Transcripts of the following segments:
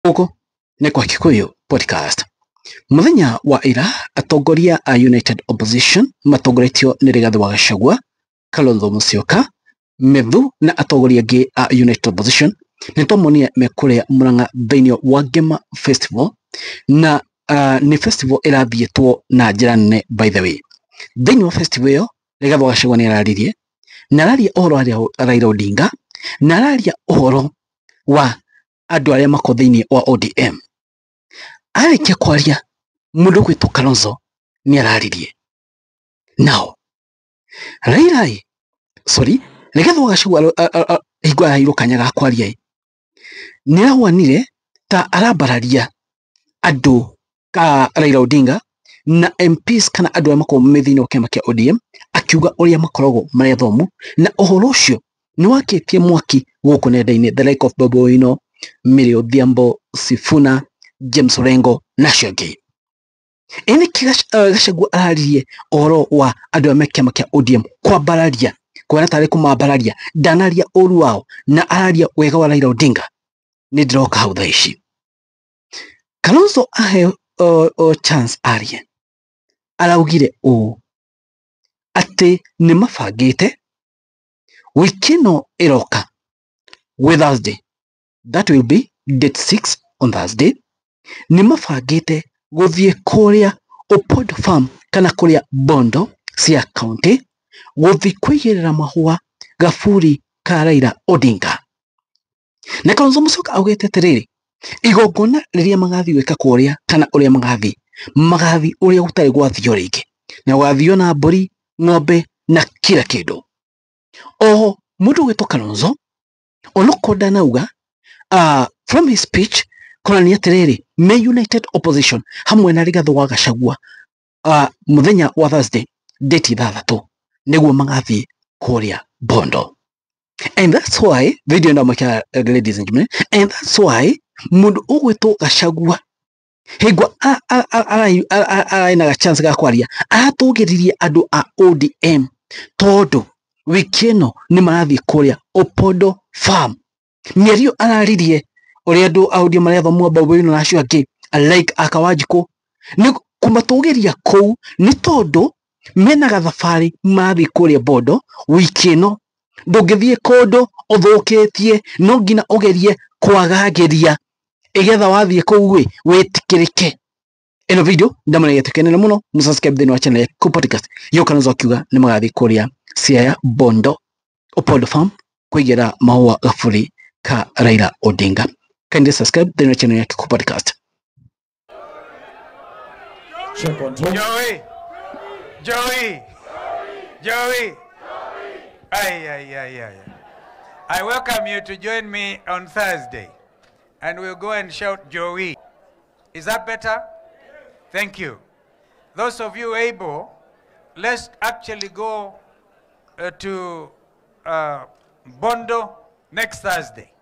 Gũkũ nĩ kwa Kikuyu Podcast. Mũthenya wa ira atongoria a United Opposition matongoretio nĩ Rigathĩ wa Gachagua, Kalonzo Musyoka, Methu na atongoria angĩ a United Opposition nĩ twamonire me kũrĩa Murang'a thĩinĩ wa Ngema Festival na nĩ festival ĩrathiĩtwo na njĩra nene by the way. Thĩinĩ wa festival ĩyo Rigathĩ wa Gachagua nĩ araririe na araria ũhoro wa Raila Odinga na araria ũhoro wa andũ arĩa mako thĩinĩ wa ODM. Arĩkia kwaria mũndũ ũgwĩtwo Kalonzo nĩ araririe. Now Raila ĩ, sorry, Rigathĩ wa Gachagua hingo araheirwo kanya ga kwaria ĩ, nĩ arahuanire ta arambararia andũ ka Raila Odinga na MPs kana andũ arĩa makoragwo me thĩinĩ wa kĩama kĩa ODM akiuga ũrĩa makoragwo marĩ athomu na ũhoro ũcio nĩ wakĩtie mwaki gũkũ nenda-inĩ, the like of Babu Owino, Millie Odhiambo, Sifuna, James Orengo na acio angĩ. Ĩ nĩkĩ Gachagua araririe ũhoro wa andũ arĩa me kĩama kĩa ODM kwambararia kuona tarĩ kũmambararia, ndanaria ũru wao na araria wega wa Raila Odinga. Nĩ ndĩroka hau thaa ici. Kalonzo aheo chance arie araugire ũũ atĩ nĩ mabangĩte wiki ĩno ĩroka gwĩ Thursday, that will be date 6 on Thursday, nĩ mabangĩte gũthiĩ kũrĩa Opondo Farm kana kũrĩa Bondo cia county gũthiĩ kũigĩrĩra mahũa gaburi ka Raila Odinga. Na Kalonzo Musyoka augĩte atĩrĩrĩ, igongona rĩrĩa magathiĩ gwĩka kũrĩa kana ũrĩa magathiĩ, magathiĩ ũrĩa gũtarĩ gwathio rĩngĩ, na gũgathio na mbũri, ng'ombe na kila kĩndũ. Oho mũndũ ũgwĩtwo Kalonzo onokorwo ndanauga from his speech konania atĩrĩrĩ me United Opposition hamwe na Rigathĩ wa Gachagua mũthenya wa Thursday date 6 nĩguo magathiĩ kũrĩa Bondo. And that's why video ndamwĩkĩra, ladies and gentlemen, and that's why mũndũ ũgwĩtwo Gachagua hingo ararĩ na chance ga kwaria aratũgĩririe andũ a ODM tondũ wiki ĩno nĩ marathiĩ kũrĩa Opondo Farm. Mĩario araririe ũrĩa andũ a ODM marĩa athomu a Babu Owino na acio angĩ like Akawanjikũ nĩ kũmatũgĩria kũu nĩ tondũ mena gathabarĩ marathiĩ kũrĩa Bondo wiki ĩno. Ndũngĩthiĩ kũndũ ũthũkĩtie, no nginya ũgerie kwagagĩria igetha wathiĩ kũu ĩ wĩtĩkĩrĩke. Ĩno video ndamũrege tukenere mũno, mũsubscribe thĩinĩ wa channel ya Kikuyu Podcast. Yo Kalonzo akiuga nĩ magathiĩ kũrĩa Siaya Bondo Opondo Farm kũigĩra mahũa gaburi ka Raila Odinga. Kindly subscribe thĩinĩ wa channel ya Kikuyu Podcast. Check one, two. Joey! Joey! Joey! Ay, ay, ay, ay. I welcome you to join me on Thursday, and we'll go and shout Joey. Is that better? Thank you. Those of you able, let's actually go to Bondo next Thursday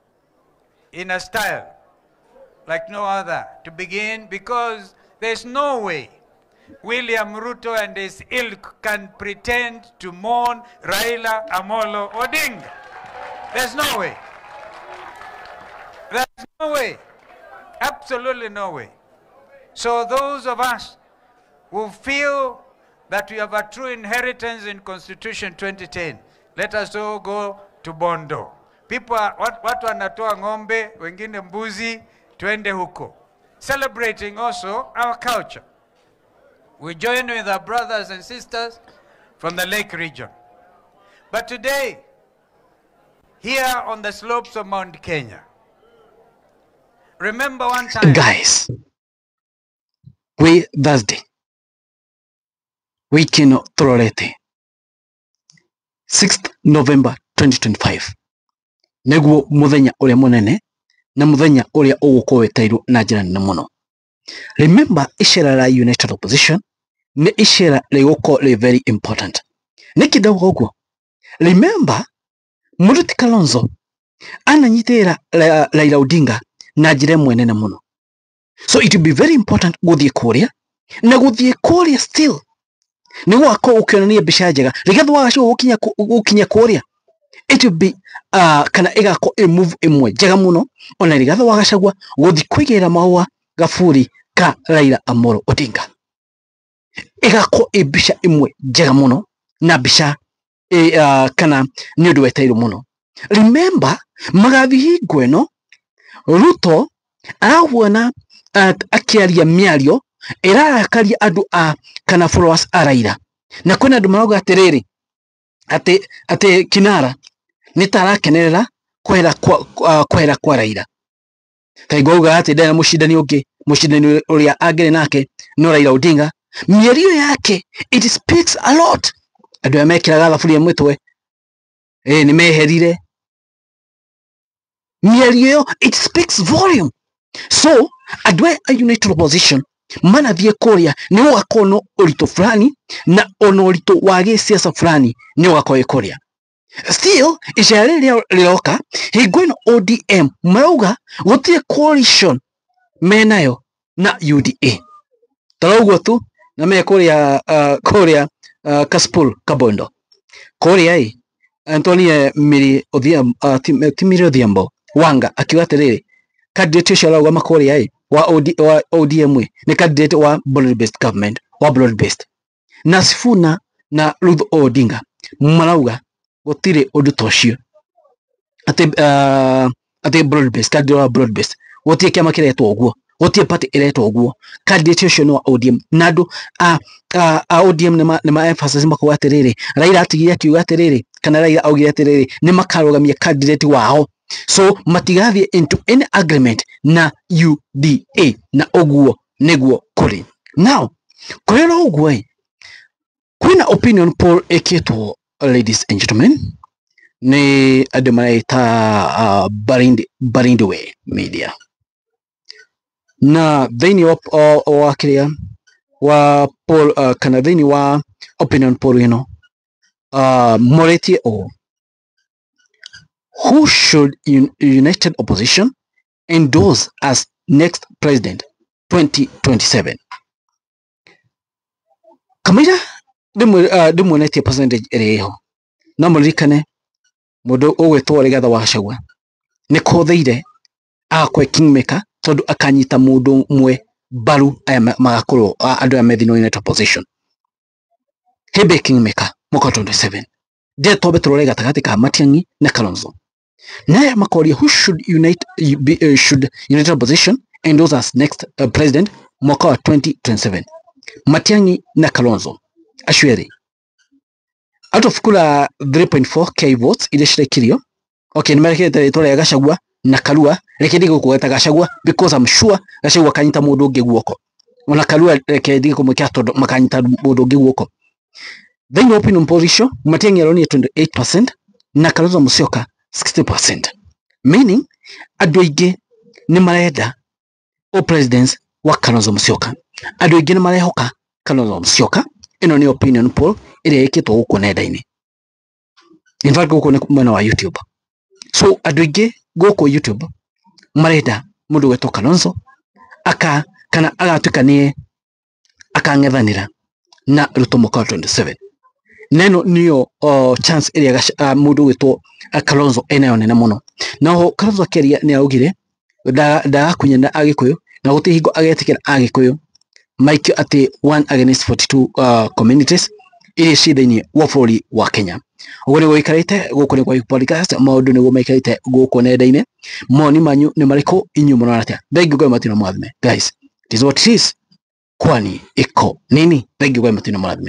in a style like no other to begin, because there's no way William Ruto and his ilk can pretend to mourn Raila Amolo Odinga. There's no way. There's no way. Absolutely no way. So those of us who feel that we have a true inheritance in Constitution 2010, let us all go to Bondo. People are, watu wanatoa ng'ombe, wengine mbuzi, twende huko. Celebrating also our culture. We join with our brothers and sisters from the Lake region. But today, here on the slopes of Mount Kenya, remember one time... Guys, we Thursday, wiki ĩno tũrorete 6th November 2025 nĩguo mũthenya ũrĩa mũnene na mũthenya ũrĩa ũgũkorwo wĩtairwo na njĩra nene mũno. Remember, icera la United Opposition nĩ icera rĩgũkorwo rĩ very important. Nĩkĩ ndauga ũguo? Remember, mũndũ ti Kalonzo ananyitĩrĩra Raila Odinga na njĩra ĩmwe nene mũno. So it will be very important gũthiĩ kũrĩa na gũthiĩ kũrĩa still nĩ gũgakorwo ũkĩonania mbica njega. Rigathĩ wa Gachagua gũkinya kũrĩa It will be kana ĩgakorwo ĩ move ĩmwe njega mũno ona Rigathĩ wa Gachagua gũthiĩ kũigĩrĩra mahũa gaburi ka Raila Amolo Odinga. Ĩgakorwo ĩ mbica ĩmwe njega mũno na mbica kana nĩ ũndũ wetereirwo mũno. Remember magathiĩ hingo ĩno Ruto arahuana akĩaria mĩario ĩrarakaria andũ a kana followers a Raila, na kwĩna andũ marauga atĩrĩrĩ atĩ kinara nĩ ta arakenerera kwehera kwa Raila. Kaingĩ auga atĩ ndarĩ na mũcindani ũngĩ, mũcindani ũrĩa angĩrĩ nake no Raila Odinga. Mĩario yake it speaks a lot. Andũ arĩa mekĩraga thaburia mũtwe nĩ meherire. Mĩario ĩyo it speaks volume. So andũ aya a United Opposition manathiĩ kũrĩa nĩ gũgakorwo na ũritũ fulani na ona ũritũ wa gĩsiasa fulani nĩ ũgakorwo wĩ kũrĩa. Still icera rĩrĩ rĩroka hingo ĩno ODM marauga gũtirĩ coalition menayo na UDA. Tara ũguo tu na me kũrĩa kũrĩa Kasipul Kabondo kũrĩa ĩ Antonia Miri Odhiambo ti Miri Odhiambo Wanga akiuga atĩrĩrĩ candidate ũcio ararũgama kũrĩa ĩ wa ODM ĩ nĩ candidate wa broad based government wa broad based na Sifuna na Ruth Odinga marauga gũtirĩ ũndũ ta ũcio atĩ broad based candidate wa broad based gũtirĩ kĩama kĩretwo ũguo, gũtirĩ party ĩretwo ũguo, candidate ũcio nĩ wa ODM na andũ a ODM nĩ ma emphasize makauga atĩrĩrĩ Raila atigire akiuga atĩrĩrĩ kana Raila augire atĩrĩrĩ nĩ makarũgamia candidate wao, so matigathiĩ into any agreement na UDA na ũguo nĩguo kũrĩ. Now kũrĩ o ũguo ĩ kwĩna opinion poll ĩkĩtwo ladies and gentlemen nĩ andũ mareita Barindi Way Media na thĩinĩ wa kĩrĩa wa poll kana thĩinĩ wa opinion poll ĩno morĩtie ũũ: who should United Opposition endorse as next president 2027? Kamũira ndĩmuonetie percentage ĩrĩa ĩho, no mũririkane mũndũ ũgwĩtwo Rigathĩ wa Gachagua nĩ kũthĩire agakorwo kingmaker tondũ akanyita mũndũ ũmwe mbaru aya magakorwo andũ aya me thĩinĩ wa United Opposition. Hebe kingmaker mwaka wa 27 ndĩrenda twambe tũrore gatagatĩ ka Matiang'i na Kalonzo. Naya makoria who should unite be, should United Opposition endorse as next president mwaka wa 2027? Matiang'i na Kalonzo acio erĩ out of kura 3.4k votes iria cirekirio, okay, nĩ marekĩrĩte rĩtwa rĩa Gachagua na Karua. Reke ndige gũkũgweta Gachagua because I'm sure Gachagua akanyita mũndũ ũngĩ guoko, ona Karua reke ndige kũmwĩkĩra tondũ makanyita mũndũ ũngĩ guoko. Thĩinĩ wa opinion poll icio Matiang'i aronire 28% na Kalonzo Musyoka 60%, meaning andũ aingĩ nĩ marenda o presidents wa Kalonzo Musyoka, andũ aingĩ nĩ marehoka Kalonzo Musyoka. Ĩno nĩ opinion poll ĩrĩa ĩkĩtwo gũkũ nenda-inĩ, in fact gũkũ nĩ mwena wa YouTube. So andũ aingĩ gũkũ YouTube marenda mũndũ gwetwo Kalonzo aka kana agatuĩka nĩe akang'ethanĩra na Ruto mwaka wa 27, na ĩno nĩyo chance ĩrĩa mũndũ gwĩtwo Kalonzo enayo nene mũno. Naho Kalonzo akĩaria nĩ augire ndagakunyanĩra Agĩkũyũ na gũtirĩ hingo agetĩkĩra Agĩkũyũ maikio atĩ 1 against 42 communities iria ciĩ thĩinĩ wa bũrũri wa Kenya. Ũguo nĩguo gũikarĩte gũkũ nĩ kwa podcast, maũndũ nĩguo maikarĩte gũkũ nenda-inĩ. Mawoni manyu nĩ marĩkũ? Inyuĩ mũrona atĩa? Thank you Ngai matino mwathime. Guys, it is what it is. Kwani iko nini? Thank you Ngai matino mwathime.